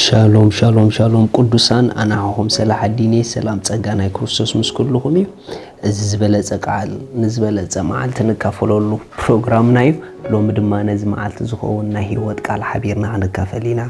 ሻሎም ሻሎም ሻሎም ቅዱሳን፣ ኣናሃኹም ሰላሓዲን እየ። ሰላም ጸጋ ናይ ክርስቶስ ምስ ኩልኹም እዩ። እዚ ዝበለጸ ቃል ንዝበለጸ መዓልቲ ንካፈለሉ ፕሮግራምና እዩ። ሎሚ ድማ ነዚ መዓልቲ ዝኸውን ናይ ህይወት ቃል ሓቢርና ክንካፈል ኢና።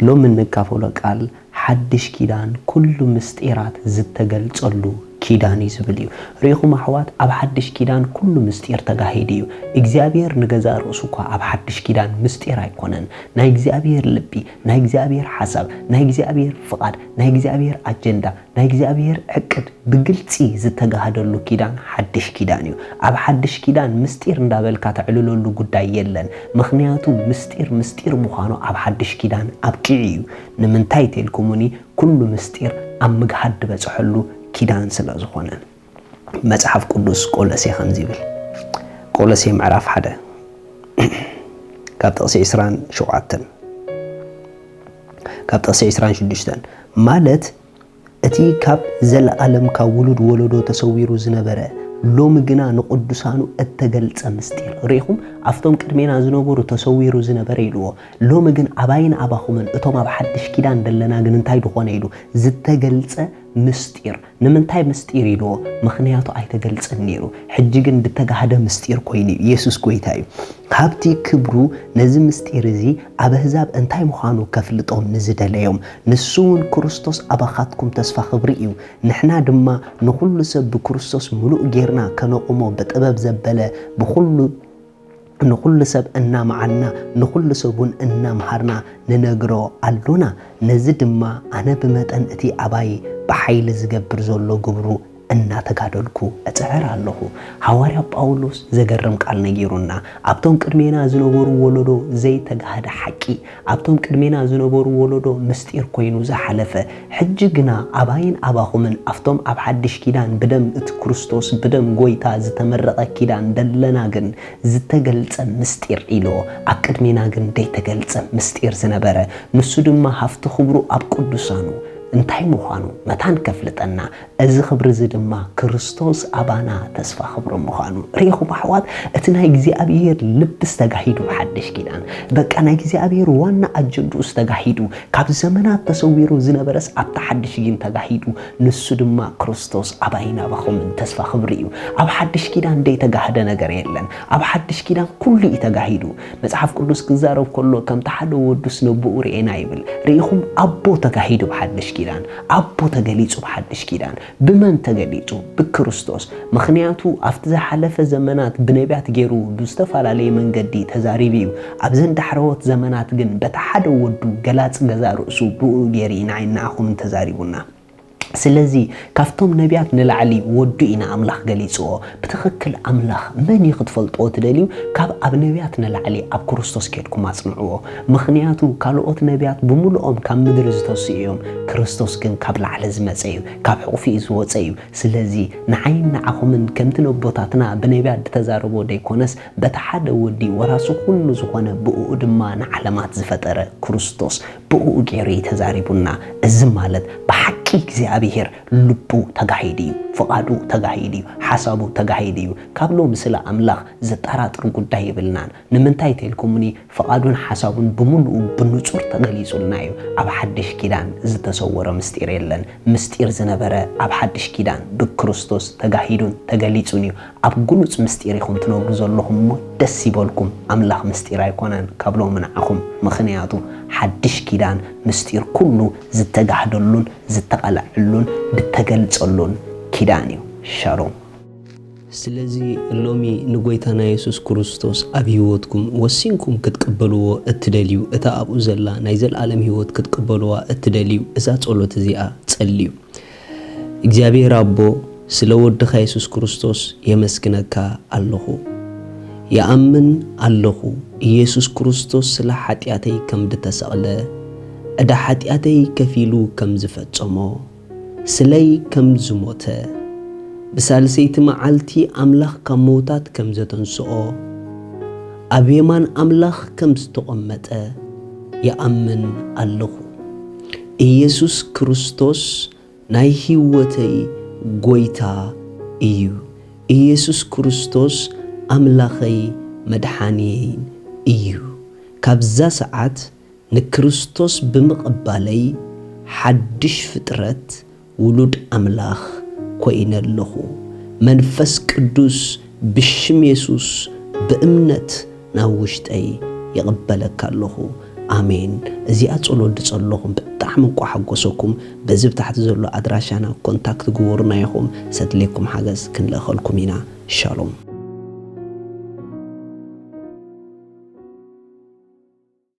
ሎሚ እንካፈሎ ቃል ሓድሽ ኪዳን ኩሉ ምስጢራት ዝተገልጸሉ ኪዳን እዩ ዝብል እዩ። ርኢኹም ኣሕዋት፣ ኣብ ሓድሽ ኪዳን ኩሉ ምስጢር ተጋሂዱ እዩ። እግዚኣብሔር ንገዛእ ርእሱ እኳ ኣብ ሓድሽ ኪዳን ምስጢር ኣይኮነን። ናይ እግዚኣብሔር ልቢ፣ ናይ እግዚኣብሔር ሓሳብ፣ ናይ እግዚኣብሔር ፍቓድ፣ ናይ እግዚኣብሔር ኣጀንዳ፣ ናይ እግዚኣብሔር ዕቅድ ብግልጺ ዝተጋህደሉ ኪዳን ሓድሽ ኪዳን እዩ። ኣብ ሓድሽ ኪዳን ምስጢር እንዳበልካ ተዕልለሉ ጉዳይ የለን። ምኽንያቱ ምስጢር ምስጢር ምዃኑ ኣብ ሓድሽ ኪዳን ኣብቂዑ እዩ። ንምንታይ ተልኩሙኒ፣ ኩሉ ምስጢር ኣብ ምግሃድ ዝበጽሐሉ ኪዳን ስለ ዝኾነ። መጽሓፍ ቅዱስ ቆሎሴ ከምዚ ይብል። ቆሎሴ ምዕራፍ ሓደ ካብ ጥቕሲ ዕስራን ሸውዓተን፣ ካብ ጥቕሲ ዕስራን ሽዱሽተን፣ ማለት እቲ ካብ ዘለኣለም ካብ ውሉድ ወለዶ ተሰዊሩ ዝነበረ፣ ሎሚ ግና ንቅዱሳኑ እተገልጸ ምስጢር። ርኢኹም፣ ኣብቶም ቅድሜና ዝነበሩ ተሰዊሩ ዝነበረ ኢልዎ። ሎሚ ግን ኣባይን ኣባኹምን እቶም ኣብ ሓድሽ ኪዳን ደለና ግን እንታይ ድኾነ ኢሉ ዝተገልጸ ምስጢር። ንምንታይ ምስጢር ኢልዎ? ምኽንያቱ ኣይተገልጸን ነይሩ። ሕጂ ግን ድተጋህደ ምስጢር ኮይኑ እዩ። ኢየሱስ ጎይታ እዩ። ካብቲ ክብሩ ነዚ ምስጢር እዚ ኣብ ኣህዛብ እንታይ ምዃኑ ከፍልጦም ንዝደለዮም፣ ንሱ እውን ክርስቶስ ኣባኻትኩም ተስፋ ክብሪ እዩ። ንሕና ድማ ንኹሉ ሰብ ብክርስቶስ ምሉእ ጌርና ከነቑሞ ብጥበብ ዘበለ ብኹሉ ንኹሉ ሰብ እናመዓና ንኹሉ ሰብ እውን እናምሃርና ንነግሮ ኣሎና። ነዚ ድማ ኣነ ብመጠን እቲ ኣባይ ብሓይሊ ዝገብር ዘሎ ግብሩ እናተጋደልኩ እጽዕር ኣለኹ። ሃዋርያ ጳውሎስ ዘገርም ቃል ነጊሩና። ኣብቶም ቅድሜና ዝነበሩ ወለዶ ዘይተጋህደ ሓቂ፣ ኣብቶም ቅድሜና ዝነበሩ ወለዶ ምስጢር ኮይኑ ዝሓለፈ፣ ሕጂ ግና ኣባይን ኣባኹምን ኣብቶም ኣብ ሓድሽ ኪዳን ብደም እቲ ክርስቶስ ብደም ጎይታ ዝተመረቐ ኪዳን ደለና ግን ዝተገልጸ ምስጢር ኢልዎ። ኣብ ቅድሜና ግን ደይተገልጸ ምስጢር ዝነበረ፣ ንሱ ድማ ሃፍቲ ክብሩ ኣብ ቅዱሳኑ እንታይ ምዃኑ መታን ከፍልጠና፣ እዚ ክብሪ እዚ ድማ ክርስቶስ ኣባና ተስፋ ክብሪ ምዃኑ። ርኢኹም ኣሕዋት፣ እቲ ናይ እግዚኣብሔር ልብስ ተጋሂዱ ብሓድሽ ኪዳን። በቃ ናይ እግዚኣብሔር ዋና ኣጀንድኡስ ተጋሂዱ። ካብ ዘመናት ተሰዊሩ ዝነበረስ ኣብቲ ሓድሽ ግን ተጋሂዱ። ንሱ ድማ ክርስቶስ ኣባይን ኣባኹምን ተስፋ ክብሪ እዩ። ኣብ ሓድሽ ኪዳን ደይተጋህደ ነገር የለን። ኣብ ሓድሽ ኪዳን ኩሉ እዩ ተጋሂዱ። መጽሓፍ ቅዱስ ክዛረብ ከሎ ከምቲ ሓደ ወዱስ ነቦኡ ርኤና ይብል። ርኢኹም፣ ኣቦ ተጋሂዱ ብሓድሽ ኪዳን። ኣቦ ተገሊጹ ብሓድሽ ኪዳን። ብመን ተገሊጹ? ብክርስቶስ። ምኽንያቱ ኣብቲ ዝሓለፈ ዘመናት ብነቢያት ገይሩ ብዝተፈላለየ መንገዲ ተዛሪቡ እዩ። ኣብዘን ዳሕረዎት ዘመናት ግን በቲ ሓደ ወዱ ገላጺ ገዛ ርእሱ ብኡ ገይሩ እዩ ንዓይን ንዓኹምን ተዛሪቡና። ስለዚ ካብቶም ነቢያት ንላዕሊ ወዱ ኢና ኣምላኽ ገሊጽዎ። ብትኽክል ኣምላኽ መን እዩ ክትፈልጥዎ ትደልዩ? ካብ ኣብ ነቢያት ንላዕሊ ኣብ ክርስቶስ ኬድኩም ኣጽንዕዎ። ምኽንያቱ ካልኦት ነቢያት ብምሉኦም ካብ ምድሪ ዝተስኡ እዮም፣ ክርስቶስ ግን ካብ ላዕሊ ዝመጸ እዩ፣ ካብ ሕቑፊ እዩ ዝወጸ እዩ። ስለዚ ንዓይን ንዓኹምን ከምቲ ነቦታትና ብነቢያት ዝተዛረቦ ደይኮነስ በቲ ሓደ ወዲ ወራሲ ኩሉ ዝኾነ ብእኡ ድማ ንዓለማት ዝፈጠረ ክርስቶስ ብእኡ ገይሩ እዩ ተዛሪቡና። እዚ ማለት ብሓቂ እግዚኣብሔር ልቡ ተጋሂዱ እዩ፣ ፍቓዱ ተጋሂዱ እዩ፣ ሓሳቡ ተጋሂዱ እዩ። ካብ ሎሚ ስለ ኣምላኽ ዘጠራጥር ጉዳይ የብልናን። ንምንታይ ተልኩምኒ፣ ፍቓዱን ሓሳቡን ብምሉኡ ብንጹር ተገሊጹልና እዩ። ኣብ ሓድሽ ኪዳን ዝተሰወረ ምስጢር የለን። ምስጢር ዝነበረ ኣብ ሓድሽ ኪዳን ብክርስቶስ ተጋሂዱን ተገሊጹን እዩ። ኣብ ግሉጽ ምስጢር ኢኹም ትነብሩ ዘለኹም እሞ ደስ ይበልኩም። ኣምላኽ ምስጢር ኣይኮነን ካብ ሎሚ ንዓኹም። ምኽንያቱ ሓድሽ ኪዳን ምስጢር ኩሉ ዝተጋህደሉን ዝተቐልዐሉን ዝተገልጸሉን ኪዳን እዩ። ሻሎም። ስለዚ ሎሚ ንጎይታና የሱስ ክርስቶስ ኣብ ህይወትኩም ወሲንኩም ክትቅበልዎ እትደልዩ፣ እታ ኣብኡ ዘላ ናይ ዘለኣለም ህይወት ክትቅበልዋ እትደልዩ፣ እዛ ጸሎት እዚኣ ጸልዩ። እግዚኣብሔር ኣቦ፣ ስለ ወድኻ የሱስ ክርስቶስ የመስግነካ ኣለኹ። ይኣምን ኣለኹ፣ ኢየሱስ ክርስቶስ ስለ ሓጢኣተይ ከም ዝተሰቕለ፣ ዕዳ ሓጢኣተይ ከፊሉ ከም ዝፈጸሞ፣ ስለይ ከም ዝሞተ፣ ብሳልሰይቲ መዓልቲ ኣምላኽ ካብ ምዉታት ከም ዘተንስኦ፣ ኣብ የማን ኣምላኽ ከም ዝተቐመጠ ይኣምን ኣለኹ። ኢየሱስ ክርስቶስ ናይ ህይወተይ ጐይታ እዩ። ኢየሱስ ክርስቶስ ኣምላኸይ መድሓንየይን እዩ። ካብዛ ሰዓት ንክርስቶስ ብምቕባለይ ሓድሽ ፍጥረት ውሉድ ኣምላኽ ኮይነ ኣለኹ። መንፈስ ቅዱስ ብሽም የሱስ ብእምነት ናብ ውሽጠይ ይቕበለካ ኣለኹ። ኣሜን። እዚኣ ጸሎት ዝጸለኹም ብጣዕሚ እንቋ ሓጎሰኩም። በዚ ብታሕቲ ዘሎ ኣድራሻና ኮንታክት ግበሩና ኢኹም። ሰድሌኩም ሓገዝ ክንልእኸልኩም ኢና። ሻሎም።